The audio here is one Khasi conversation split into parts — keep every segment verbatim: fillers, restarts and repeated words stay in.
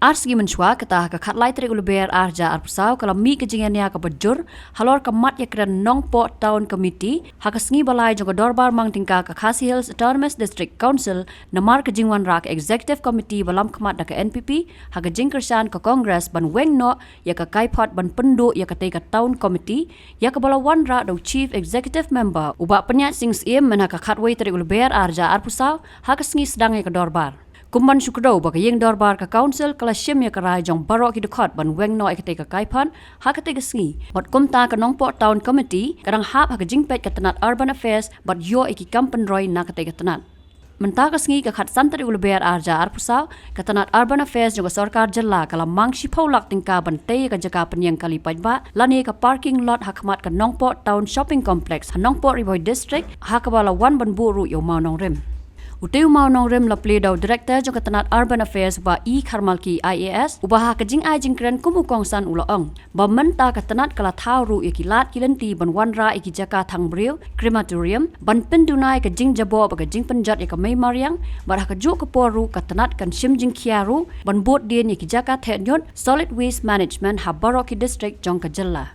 Ar sngi mynshuwa kata ha ka khatlai tarik u Lber ar hajar arphew saw ka la mih ka jingïania kaba jur halor ka mat ïakren Nongpoh Town Committee ha ka sngi ba lai jong ka dorbar mang tyngka ka Khasi Hills Autonomous District Council namar ka jingwanrah ka Executive Committee ba lamkhmat da ka N P P ha ka jingkyrshan ka Congress ban weng noh ïa ka kaiphod ban pynduh ïa katei ka Town Committee ïa kaba la wanrah da u Chief Executive Member u Bah Pynïaid Sing Syiem mynha ka khatwei tarik u Lber ar hajar arphew saw ha ka sngi sdang ïa ka dorbar. Kum ban shu kdew ba ka ïing dorbar ka Council ka la shim ïa ka rai jong baroh ki dkhot ban weng noh ïa katei ka kaiphod ha katei ka sngi. Bad kumta ka Nongpoh Town Committee ka dang hap ha ka jingpeit ka tnat Urban Affairs bad ïoh ïa ki kam pynroi na katei ka tnat. Mynta ka sngi ka khatsan tarik u Lber ar hajar arphew saw ka tnat Urban Affairs jong ka sorkar jylla ka la mang shiphew lak tyngka ban tei ïa ka jaka pynïeng kali paidbah lane ka parking lot ha khmat ka Nongpoh Town Shopping Complex ha Nongpoh Ri Bhoi District ha kaba la wan ban buh ruh ïa u mawnongrim. Utei u mawnongrim la plie da u Director jong ka tnat Urban Affairs Bah E Kharmalki I A S uba ha ka jingai jingkren kum u kongsan u la ong ba mynta ka tnat ka la thaw ruh ïa ki lad ki lynti ban wanrah ïa ki jaka thang briew, crematorium, ban pynduna ïa ka jingjaboh bad ka jingpynjot ïa ka mei mariang bad ha kajuh ka por ruh ka tnat kan shim jingkhia ruh ban bud dien ïa ki jaka theh ñiut, solid waste management ha baroh ki district jong ka jylla.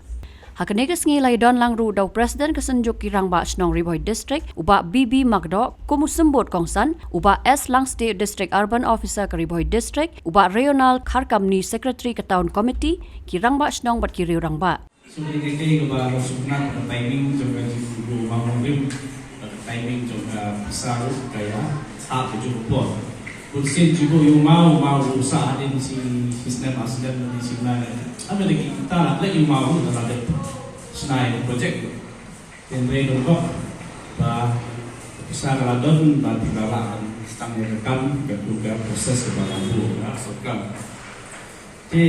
Ha kane ka sngi la ïadon lang ruh da u President ka Synjuk ki Rangbah Shnong Ri Bhoi District u Bah B B Makdoh, kum u symbud kongsan u Bah S Langsteh, District Urban Officer ka Ri Bhoi District, u Bah Reonald Kharkamni, Secretary ka Town Committee, ki Rangbah Shnong bad ki riew rangbah. So, ïa kaei kaba nga sngewtynnat ka timing jong ka jingbuh u mawnongrim bad ka timing jong ka pisa ruh ka ïa sah kajuh ka por. Bunsien jingbuh ïa u maw, u maw u sah hadien shi, shi snem ar snem, hadien shi bnai. Ym da ki kita la leh ïa u maw ruh la dep shna ïa ka project. Hynrei donkam ba ka pisa ka la don bad ki la lah ban sdang ïa ka kam, katto ka process kaba la buh ka sorkar. Te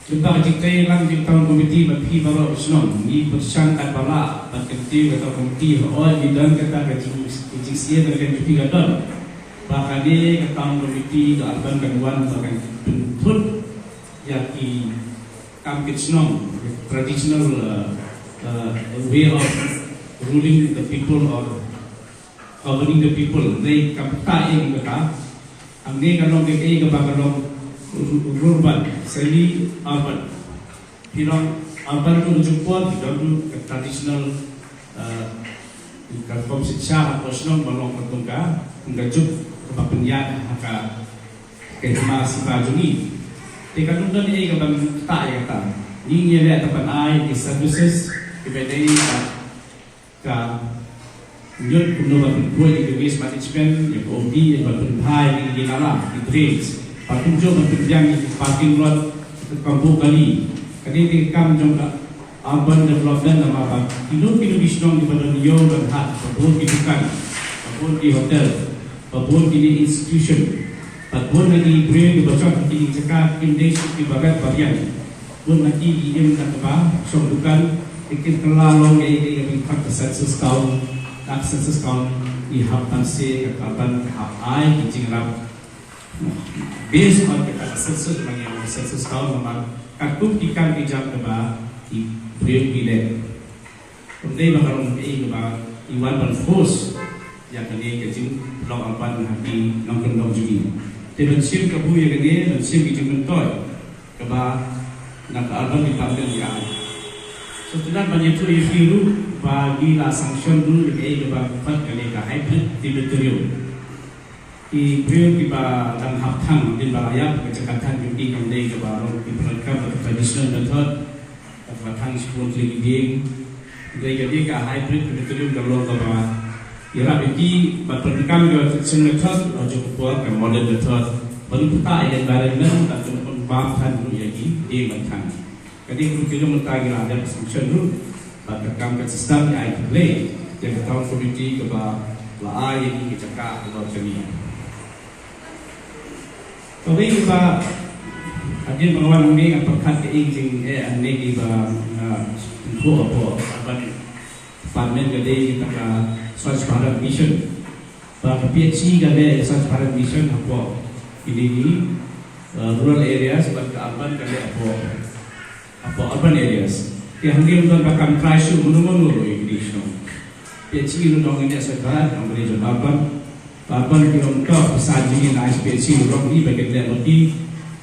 lyngba ka jingtrei lang jong ka Town Committee bad phi baroh ki shnong, ngi pyrshang katba lah ban kyntiew ïa ka Town Committee hooid ngi don kata ka jing, ka jingsngew ka jong phi ka don ba kane ka Town Committee ka Urban kan wan ba kan pynthut ïa ki kam ki shnong, traditional, uh, uh, way of ruling the people or governing the people. Hynrei kam ktah ïa kata. Hangne ka long kaei kaba ka long ru-, urban, semi urban. Phi long urban ruh ka jingpor, phi don ruh ka traditional, uh, ka rukom shiksha hapoh shnong ba long katkum ka, ka juk kaba pynïaid ha ka, ka hima sipa jong ngi. Te kam don ei kaban ktah ïa kata. Ngi ngi leh ban ai ki services kiba dei ka, ka ñiut kumno ban pynpoi ïa ka waste management, ïa ka O B, ïa ka ban pynbha ïa ki nala, ki drains. Bad kumjuh ban pynbiang ïa ki parking lot, ka kam buh kali. Kane ka dei ka kam jong ka urban development namar ba kino kino ki shnong kiba don ïew don hat, ba bun ki dukan, ba bun ki hotel, ba bun kine institution, ba bun na ki briew kiba jop ha kine ki jaka kim dei shuh kiba ret ba biang. Bun na ki ki im na kaba shong dukan, ki kin kylla long ïa ïa ïa ka census town, na ka census town ngi hap ban se ka urban ka hap ai ki jingïarap. Based on kata ka census, ba ngi ong census town namar katkum ki kam ki jam kaba ki briew ki leh. Ym dei ba ka long kaei kaba ngi wan ban force ïa kane ka jinglong urban ha ki nongkyndong jong ngi. Te ban shim kabu ïa kane, ban shim ki jingmyntoi kaba na ka urban department ïa. So, te ban ïathuh ïa phi ruh ba ngi la sanction ruh ïa kaei kaba khot kane ka hybrid crematorium. Ki briew kiba dang hap thang, dei ba la ïap, ka jaka thang jong ki kam dei kaba long kiba donkam ka traditional method, kaba thang shibun tylli ki dieng. Dei ka dei ka hybrid crematorium ka long kaba ïarap ïa ki ban pyndonkam ka traditional method, ha kajuh ka por ka modern method. Ban ktah ïa ka environment, ban pynbam than ruh ïa ki dieng ban thang. Ka dei ka rukom mynta ngi la dep sanction ruh bad ka kam ka system ngi ai khublei ïa ka town committee kaba la ai ïa ngi ka jaka halor kane. Kawei kaba hadien ba nga wan hangne nga pyrkhat kaei ka jingeh hangne kiba nga pynkhot hapoh urban department ka dei kata ka Swachh Bharat Mission. Ba ka P H E ka leh ïa ka Swachh Bharat Mission hapoh kine ki, uh, rural areas bad ka urban ka leh hapoh, hapoh urban areas. Te hangne ym don ba kam trai shuh mano mano ruh ïa kine ki shnong. P H E ruh dang ïa Swachh Bharat, dang ïa urban. Ba ban ki long ka pisa jingin H P C rong i ba ki leh mati.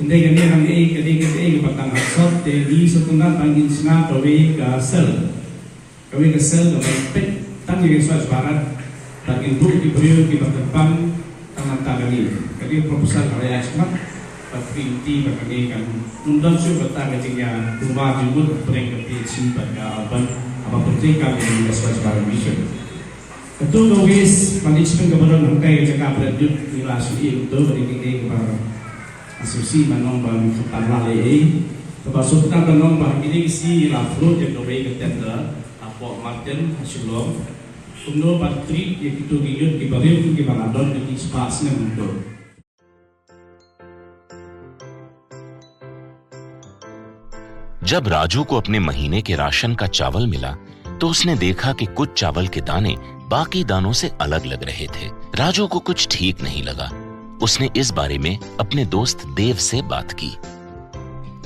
Ynda ka ne rang e ka ne ka e ka batang hot sot te i sotunda ban in sna kawei ka sel. Kawei ka sel ka ban pek tang ïa ka Swachh Bharat ban in buh ki briew ki ba kyrpang tang nangta ka ne. Ka ne proposal ka raya chmat ba twenty ba ka ne kan ym don shuh kata ka jingïa kumba jingmut pyrshang ka P H C ba ka ban ba pyrshang ka ne ka Swachh Bharat Mission. Katu ka wis ban i chipeng ka baron hangkai ka jaka bret jut ngi la shu i katu ka dei ka dei ka ba asusi ban nong ban kata la le i. Kaba sukta ban nong ba kini ki si la float ïa kawei ka tender hapoh Martin ha Shillong. Kumno ban treat ïa kitu ki youth ki barim ki ba la don ki spah snem tu. जब राजू को अपने महीने के राशन का चावल मिला, तो उसने देखा कि कुछ चावल के दाने बाकी दानों से अलग लग रहे थे। राजू को कुछ ठीक नहीं लगा। उसने इस बारे में अपने दोस्त देव से बात की।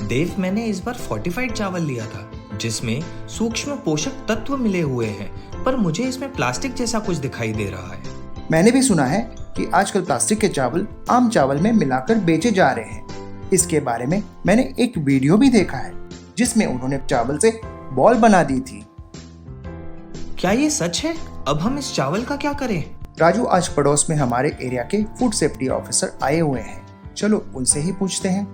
देव, मैंने इस बार फोर्टिफाइड चावल लिया था, जिसमें सूक्ष्म पोषक तत्व मिले हुए हैं, पर मुझे इसमें प्लास्टिक जैसा कुछ दिखाई दे रहा है। मैंने भी सुना है कि आजकल प्लास्टिक के चावल आम चावल में मिलाकर बेचे जा रहे हैं। इसके बारे में मैंने एक वीडियो भी देखा है, जिसमें उन्होंने चावल से बॉल बना दी थी। क्या ये सच है? अब हम इस चावल का क्या करें? राजू, आज पड़ोस में हमारे एरिया के फूड सेफ्टी ऑफिसर आए हुए हैं, चलो उनसे ही पूछते हैं।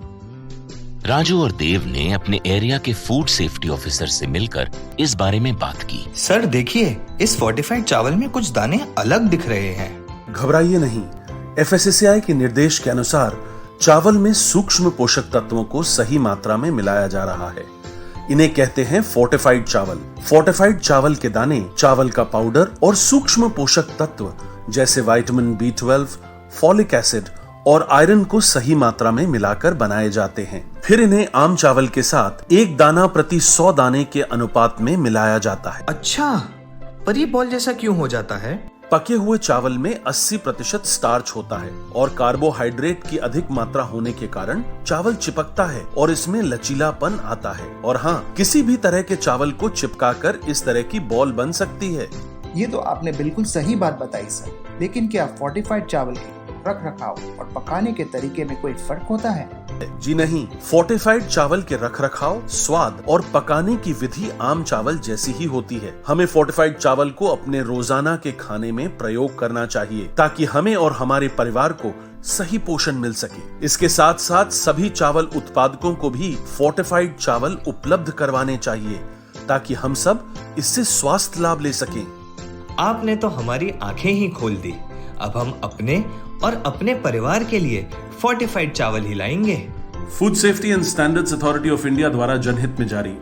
राजू और देव ने अपने एरिया के फूड सेफ्टी ऑफिसर से मिलकर इस बारे में बात की। सर, देखिए, इस फोर्टिफाइड चावल में कुछ दाने अलग दिख रहे हैं। घबराइए नहीं, एफएसएसएआई के निर्देश के अनुसार चावल में सूक्ष्म पोषक तत्वों को सही मात्रा में मिलाया जा रहा है। इन्हें कहते हैं फोर्टिफाइड चावल। फोर्टिफाइड चावल के दाने, चावल का पाउडर और सूक्ष्म पोषक तत्व जैसे vitamin B twelve, folic acid और आयरन को सही मात्रा में मिलाकर बनाए जाते हैं। फिर इन्हें आम चावल के साथ एक दाना प्रति सौ दाने के अनुपात में मिलाया जाता है। अच्छा, पर ये बॉल जैसा क्यों हो जाता है? पके हुए चावल में अस्सी प्रतिशत स्टार्च होता है और कार्बोहाइड्रेट की अधिक मात्रा होने के कारण चावल चिपकता है और इसमें लचीलापन आता है। और हाँ, किसी भी तरह के चावल को चिपकाकर इस तरह की बॉल बन सकती है। ये तो आपने बिल्कुल सही बात बताई सर, लेकिन क्या फोर्टिफाइड चावल के रख रखाव और पकाने के तरीके में कोई फर्क होता है? जी नहीं, फोर्टिफाइड चावल के रखरखाव, स्वाद और पकाने की विधि आम चावल जैसी ही होती है। हमें फोर्टिफाइड चावल को अपने रोजाना के खाने में प्रयोग करना चाहिए, ताकि हमें और हमारे परिवार को सही पोषण मिल सके। इसके साथ साथ सभी चावल उत्पादकों को भी फोर्टिफाइड चावल उपलब्ध करवाने चाहिए, ताकि हम सब इससे स्वास्थ्य लाभ ले सकें। आपने तो हमारी आंखें ही खोल दी। अब हम अपने और अपने परिवार के लिए फोर्टिफाइड चावल ही लाएंगे। Food Safety and Standards Authority of India द्वारा जनहित में जारी।